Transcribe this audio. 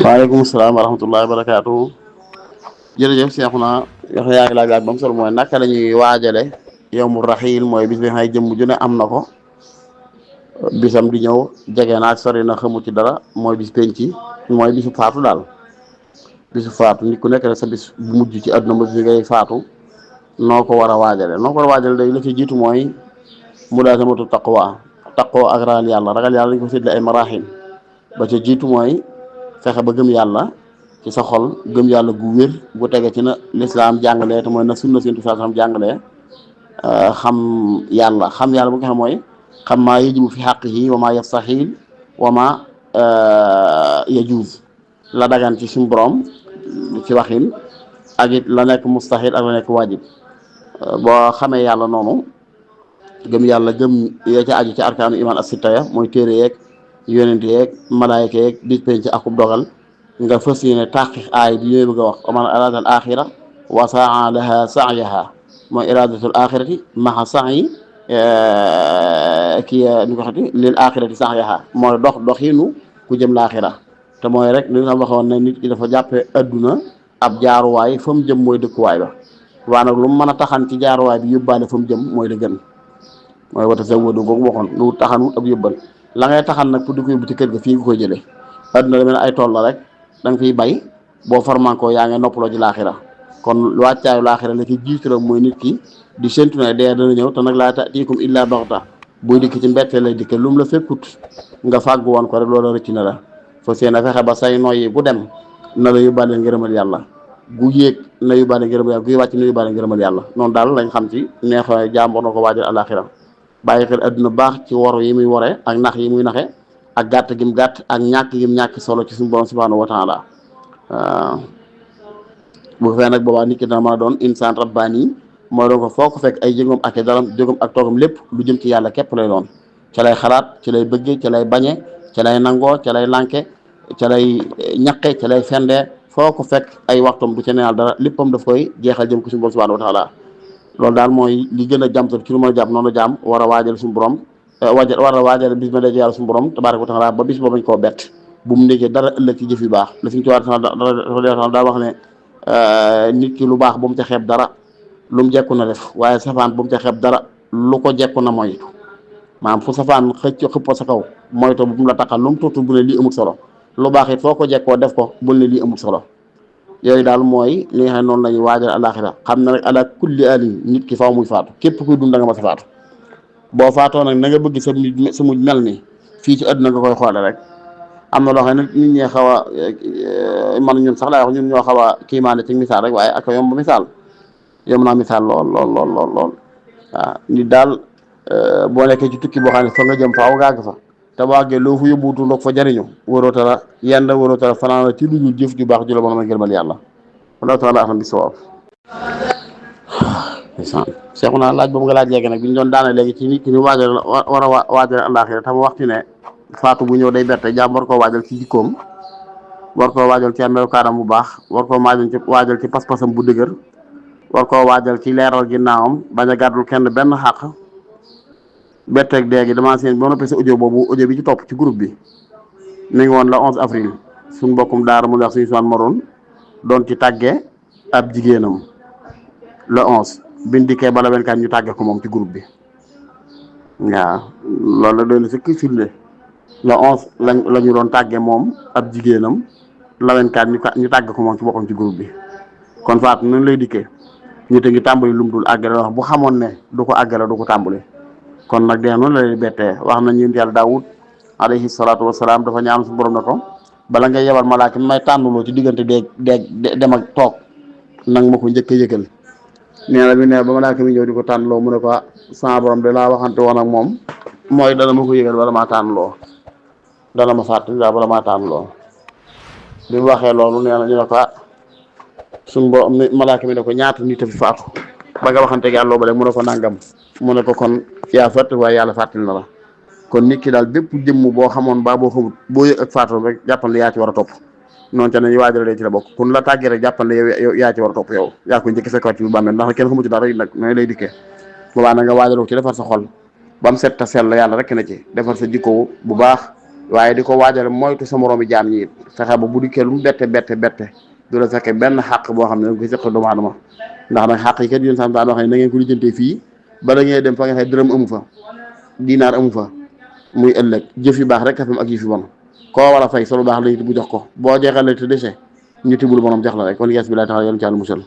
waaleykum salaam wa rahmatullahi wa barakaatu. jërëjëf Seexuna wax yaa ngi laaj ba mu solo mooy naka la ñuy waajale yowmu raxiil mooy bis bi nga xam ne jëmm ju ne am na ko bisam di ñëw jege naag sori na xamu ci dara mooy bis penc mooy bisu faatu daal. bisu faatu nit ku nekk rek sa bis bu mujj ci àdduna ba bis ngay faatu noo ko war a waajale noo ko war a waajale day la ci jiitu mooy mulaasamatu taqwa taqwa ak ragal yàlla dañ ko séddale ay maraaxil ba ca jiitu mooy fexe ba gëm yàlla ci sa xol gëm yàlla gu wér bu tege ci na lislaam jàngalee te mooy na sunna Yonent bi sallallahu alayhi wasallam jàngalee xam yàlla bu nga xam mooy xam maa yajibu fi haqqihi wa maa yastahiil wa maa yajuuz la dagan ci suñu borom ci waxin ak it la nekk mustahil ak la nekk waajib boo xamee yàlla noonu gëm yàlla gëm yee ca aju ci arkaanu iman as-sitta ya mooy téere yeeg yonent yeeg malaayika yeeg bis penc akub dogal nga fas yéene taqiq aay bi ñooy bëgg a wax wa man arada al axira wa saa laha sa'yaha mooy iradatul axirati maxa sa'yi kii ni ko xati lil axirati sa'yaha mooy doxinu ku jëm laaxira te mooy rek li nga waxoon ne nit ki dafa jàppe adduna ab jaaruwaay fa mu jëm mooy dëkkuwaay ba waa nag lu mu mën a taxan ci jaaruwaay bi yóbbaale fa mu jëm mooy la gën mooy wata sa wóodu googu waxoon lu taxan ab yóbbal la ngay taxan nag pour di ko yóbbu ci kër ga fii nga koy jëlee adduna la mel ay tool la rek da nga fiy bay boo farmankoo yaa ngi noppaloo ci laaxira kon wàccaayu laaxira la ci jiitu rek mooy nit ki di séntu ne dee dana ñëw te nag laa ta'tiikum illaa baxta buy dikk ci mbettee lay dikke lu mu la fekkut nga fàggu woon ko rek loolu rëcc na la fa seen a fexe ba say noyyi bu dem na la yóbbaale ngërëmal yàlla gu yéeg na yóbbaale ngërëmal yàlla guy wàcc na yóbbaale ngërëmal yàlla noonu daal lañ xam ci neexoy jàmbor na ko waajal alaxira bàyyi xel adduna baax ci woro yi muy woree ak nax yi muy naxe ak gàtt gi mu gàtt ak ñàkk gi mu ñàkk solo ci suñu borom subhanahu wa taala bu fee nag boobaa nit ki dana mën a doon insaan rabbaani mooy doon ko foo ko fekk ay jëngam ak daram jógam ak toogam lépp lu jëm ci yàlla képp lay doon ca lay xalaat ci lay bëgge ca lay bañe ca lay nangoo ca lay lànke ca lay ñaqe ca lay fendee foo ko fekk ay waxtam du ca neenal dara léppam daf koy jeexal jëm ko suñu borom subhanahu wa taala loolu daal mooy li gën a jàmm ci lu mën a jàpp noonu la jàmm war a waajal suñu borom war a waajal bis ma daje yàlla suñu borom tabaaraka wa taala ba bis boobu bañ koo bett bu mu nekkee dara ëllëg ci jëf yu baax la suñu ci war daa wax ne nit ki lu baax bu mu ca xeeb dara lu mu jekku na def waaye safaan bu mu ca xeeb dara lu ko jekku na moytu maanaam fu safaan xëpp sa kaw moytu bu mu la taxal lu mu tuuti bu ne lii amul solo lu baax it foo ko jekkoo def ko bul ne lii amul solo yooyu daal mooy li nga xam ne noonu la ñuy waajal alaxira xam na rek ala kulli alin nit ki faw muy faatu képp kuy dund da nga ma sa faatu boo faatoo nag na nga bëgg sa mujj mel ni fii ci àdduna nga koy xoole rek am na loo xam ne nit ñee xaw a man ñun sax laay wax ñun ñoo xaw a kiimaane ci misaal rek waaye ak yomb misaal yomb naa misaal lool waaw nit daal boo nekkee ci tukki boo xam ne fa nga jëm faaw gàgg fa te boo àggee loo fa yóbbuutu ndox fa jariñu waroo tala yenn waroo tala fanaan ci lu dul jëf ju baax ju la mën a gërëmal yàlla wallahu taala ahlam bi sawaab seexu naa laaj boobu nga laaj léegi nag bi ñu doon daane léegi ci nit ki ni waajal war a waajal àllaaxira tam waxtu ne faatu bu ñëw day bette jaam war koo waajal ci jikkoom war koo waajal ci melokaanam bu baax war koo waajal ci pas-pasam bu dëgër war koo waajal ci leeral ginnaawam bañ a gàddul kenn benn xàq betteeg déegi damaa seen ba noppi sa audio boobu audio bi ci topp ci groupe bi mi ngi woon la 11 avril suñ mbokkum daara mu wax suñu soan maroon doon ci tàggee ab jigéenam le 11 biñ dikkee bala 24 ñu tàggee ko moom ci groupe bi waaw loolu la doy na sëkk firnde le 11 la ñu doon tàggee moom ab jigéenam la 24 ñu tàggee ko moom ci boppam ci groupe bi kon faatu noonu lay dikkee ñu te ngi tàmbali lum dul àggale wax bu xamoon ne du ko àggale du ko tàmbali kon nag dee noonu la lay bettee wax nañ yonent yàlla Daawud alayhi salaatu wasalaam dafa ñaan su borom ne ko bala ngay yebal malaaka mi may tànnuloo ci diggante dem ak toog nang ma ko njëkk a yëgal nee na bi ne ba malaaka mi ñëw di ko tànnuloo mu ne ko sama borom de laa waxante woon ak moom mooy dana ma ko yëgal bala maa tànnuloo dana ma fàttali daal bala maa tànnuloo bi mu waxee loolu nee na ñu ne ko suñu borom malaaka mi ne ko ñaata nit a fi faatu ba nga waxante ak yàlla ba de mu ne ko nangam mu ne ko kon yaa fàttali waaye yàlla fàttali na la kon nit ki daal bépp jëmm boo xamoon baa boo xamut boo yëg ak faatu rek jàppal ne yaa ci war a topp noonu ca nañu waajalee ci la bokk kun la tàggee rek jàppal ne yow yaa ci war a topp yow yaa ko njëkk fekk ci bu bàmmeel ndax kenn xamu ci dara nag nooy lay dikkee boobaa na nga waajaloo ci defar sa xol ba mu set ta sell yàlla rek na ci defar sa jikko bu baax waaye di ko waajal moytu sa moroomi jaam ñi it fexe ba bu dikkee lu mu bette du la fekkee benn xàq boo xam ne danga koy sëq doomu aadama ndax nag xàq yi kat yéen sam daan wax ne na ngeen ko lijjantee fii bala ngeen dem fa nga xam dërëm amu fa dinaar amu fa muy ëllëg jëf yu baax rek a fi am ak jëf yu bon koo war a fay solo baax la bu jox ko boo jeexalee te dese ñu tibbul borom jox la rek kon yees bi lay taxaw yoon ci àll musal